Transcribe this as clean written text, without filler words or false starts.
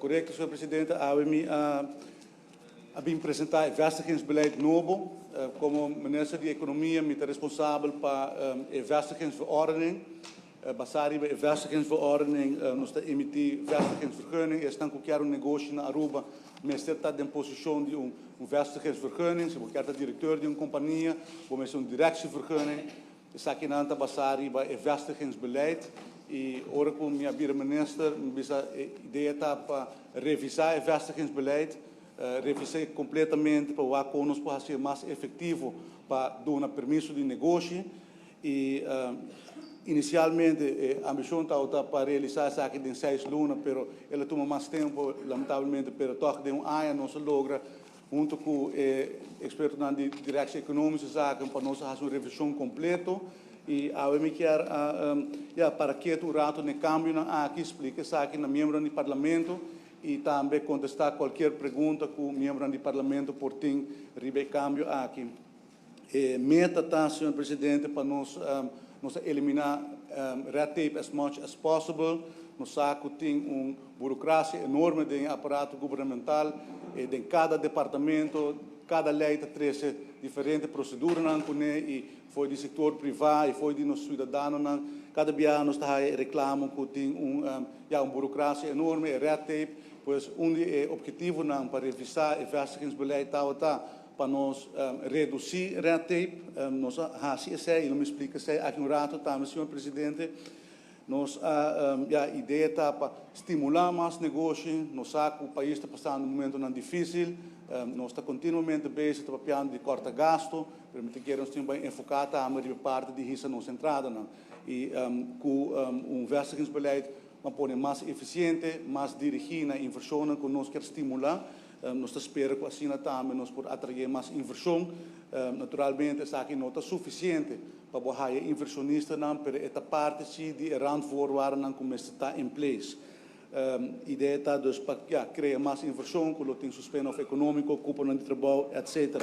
Correcto, señor presidente. Awe mi a bin presenta e vestigingsbeleid nobo. Como minister di Economia, mi ta responsabel pa e vestigingsverordening. Basa riba e vestigingsverordening, nos ta emiti vestigingsvergunning. Esnan cu kier un negoshi na Aruba, mester ta den posicion di un vestigingsvergunning. Si bo kier ta director di un compania, bo mester un directievergunning. Esakinan ta basa riba e vestigingsbeleid. Y ora cu mi a bira minister, mi bisa idea ta pa revisa e vestigingsbeleid, revisa completamente pa wak con nos por haci mas efectivo pa duna permiso di negoshi. Y inicialmente e ambicion ta pa realisa esaki den 6 luna, pero el a tuma mas tempo, lamentablemente, pero toch den un aña nos a logra hunto cu e expertonan di Directie Economische Zaken pa nos haci un revision completo. Y awe mi kier ja, para keto un rato na cambionan aki, splica esaki na miembro di parlamento y tambe contesta cualkier pregunta cu miembro di parlamento por tin riba e cambio aki. E meta ta, señor presidente, pa nos elimina red tape as much as possible. Nos sa cu tin un burocracia enorme den aparato gubernamental, den cada departamento, cada ley ta trece diferente proceduranan cune y for di sector priva y for di nos ciudadanonan. Cada biaha nos ta reclamo cu tin ja, un burocracia enorme, e red tape. Pues un di e obhetivonan pa revisa e vestigingsbeleid ta pa nos reduci red tape. Nos a haci esey, y lo mi splica esey aki un rato tambe, señor presidente. Nos ja, idea ta pa stimula mas negoshi. Nos sa cu e pais ta pasando un momento dificil, nos ta continuamente bezig ta papiando di corta gasto, pero mi kier nos tin enfoca tambe di parti di hisa nos entradanan. Y cu un vestigingsbeleid pa pone mas eficiente, mas dirigi na inversion cu nos kier stimula. Nos ta spera cu asina tambe nos por atrae mas inversion. Naturalmente, esaki no ta suficiente pa haya inversionistanan, pero e ta parti si di randvoorwaarden cu mester ta in place. Idea ta dus pa, ja, crea mas inversion, cu lo tin su spin-off economico, cuponan di trabou, etc.